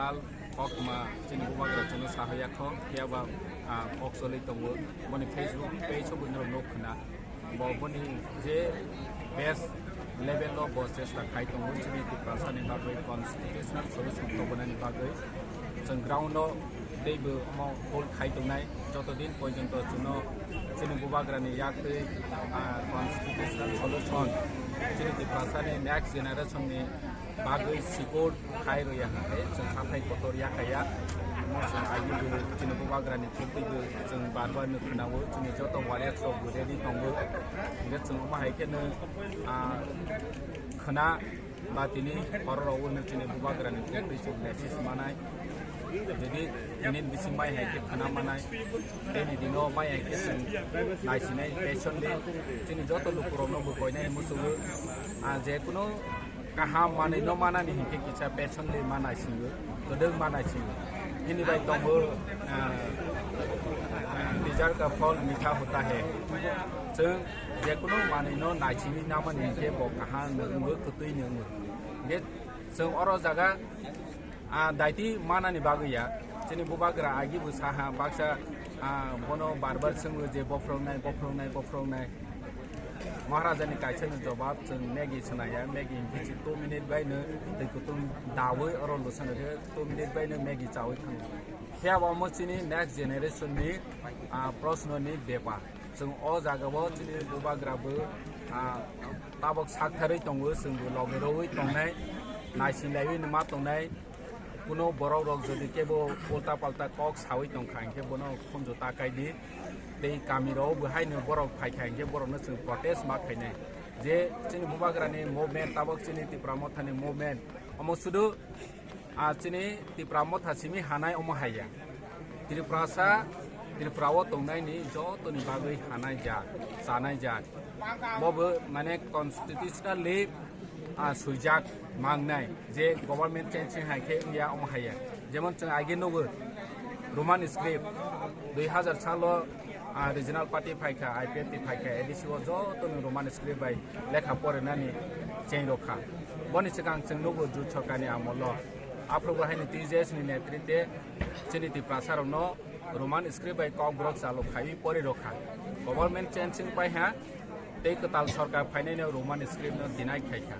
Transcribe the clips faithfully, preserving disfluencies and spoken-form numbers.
Al koktma chini bubagra chwngno sahoya kho, phiya ba, ah, kok cholwi tongo. Boni Facebook page o buino nuk khna. Bo boni je best level o bo chesta khai tongo chini Tiprasani bagwi constitutional solution thobonani bagwi. Chwng ground o teibo omo hold khai tongnai. Joto din porjonto chwngno chini bubagrani yaktwi, ah, constitutional solution chini Tiprasani next generation ni bagwi sikor khai rwya hwnkhe chwng hathai kotor yakaya. Omo chwng agibw chini bubagrani thubtwibo chwng bar bar no khwnao, chini joto warriors rok bo ready tongo. Hwnkhe chwng omo hai kheno, ah, khwna ba tini horo rok wngno chini bubagrani thubtwi chwng message manai. Jadi tini bising mai hai khe khwna manai. Tini dino mai hai khe chwng naisinai patiently chini joto lukurokno bo koinai muchungo. Ah, je kuno kaham manwi no manani hinkhe kisa patiently ma naisingo, kwdwk ma naisingo. Hini bai tongo, ah, ah, "Desire ka phal mitha hota hai." Chwng je kuno manwi no naisingwi namani hinkhe bo kaham no wngo, kwtwi no wngo. Hinkhe chwng oro jaga, ah, daiti manani bagwi ya. Chini bubagra agi bo saha baksa, ah, bono bar bar swngo je, "Bophrongnai, bophrongnai, bophrongnai." Maharajani kaisano jobab chwng Maggi swnaya, Maggi hinkhe si two minute bai no twi kutung dawi oro lwsano khe two minute bai no Maggi chawi thango. Phiya bo omo chini next generation ni, ah, proshno ni bepar. Chwng o jaga o chini bubagra bo, ah, tabok saktharwi tongo, chwng bo loge rwui tongnai, naising laiwi no ma tongnai. Kuno borok rok jodi kebo ulta palta kok sawi tongkha hinkhe bono khunju ta kaidi. Tei kami rok bo haino borok phaikha hinkhe borokno chwng protest ma khainai. Je chini bubagrani movement, tabok chini Tipra Mothani movement, omo sudu, ah, chini Tipra Motha simi hanai omo haiya. Tiprasa, Tripura o tongnaini jotoni bagwi hanai jak, chanai jak. Bobo mane constitutionally, ah, swijak mangnai je government change hai khe wngya omo haiya. Jemon chwng age nugo Roman script dui hazar salo, ah, regional party phaikha, I P F T phaikha, A D C o jotoni Roman script bai lekha porinani cheng rokha. Boni swkang chwng nugo Jut Sarkarni amolo. Aphuru bo haino T J S ni netrite chini Tiprasa rokno Roman script bai kokborok chalo khaiwi pori rokha. Government change wng pai ha, tei kwtal sorkar phainai no Roman script no deny khai kha.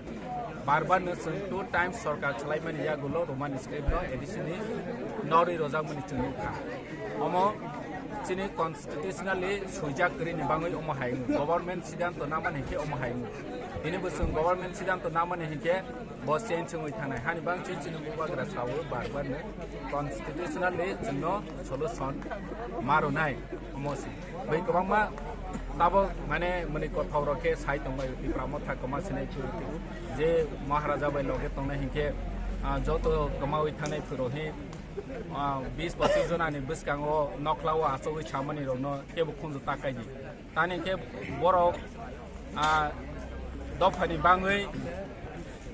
Bar bar no chwng two times sorkar chwlaimani yagulo Roman script no A D C ni norwi rojakmani chwng nukha. Omo chini constitutionally swijak kwrwini bangwi omo hai wng. Government siddhanto namani hinkhe omo hai wng. Tini bo chwng government siddhanto namani hinkhe bo change wngwi thanai. Hani bang chini bubagra sawo bar bar no constitutionally chwngno solution ma rwnai. Omo se. Bai kwbangma tabok mane mwnwi kothok rok khe sai tongbai Tipra Motha kwma sinai phuru tibu. Je Maharaja bai loge tongnai hinkhe, ah, joto kwmawi thangnai phuru hi, ah, bis pochis jonani bwskango nokhlao achugwi samani rokno kebo khunju ta kaidi. Tani khe borok, ah, dophani bangwi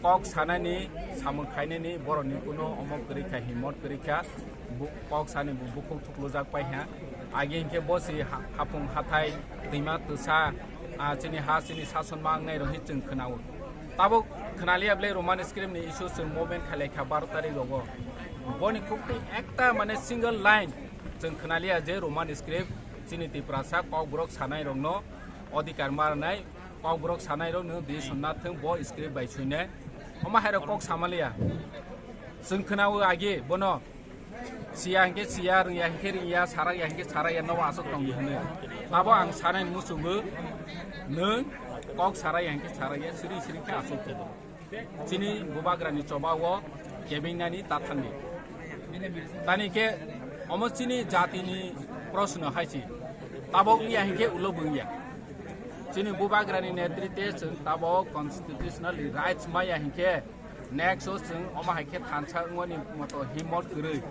kok sanani, samung khainani borokni kuno omo kwrwi kha, himmot kwrwi kha, bu-, kok sani bu-, bukhuk thuklujak pai ha. Agi hinkhe bo si ha-, hapung hathai, twima twsa, ah, chini ha chini sason ma wngnai rok hi chwng khwnao. Tabuk khwnaliya ble Roman script ni issue chwng movement khailai kha baro tarik rogo. Boni khuktwi ekta mane single line chwng khwnaliya je Roman script chini Tiprasa kokborok sanai rokno odhikar ma rwnai, kokborok sanai rok no di sonna thung bo script bai suinai. Omo hai rok kok samaliya. Chwng khwnao agi bono siya hinkhe siya, rwngya hinkhe rwngya, sarakya hinkhe sarakya, nobo aswk tongdi hwnwi. Abo ang sanai muchungo nwng kok sarakya hinkhe sarakya, siri siri khe aswk tongo. Chini bubagrani choba o kebingnani tathangni. Tani khe omo chini jatini proshno hai si. Tabok wngya hinkhe ulo bo wngya. Chini bubagrani netrite chwng tabok constitutional rights maya hinkhe next o chwng omo hai khe thansa wngmani moto himmot kwrwi.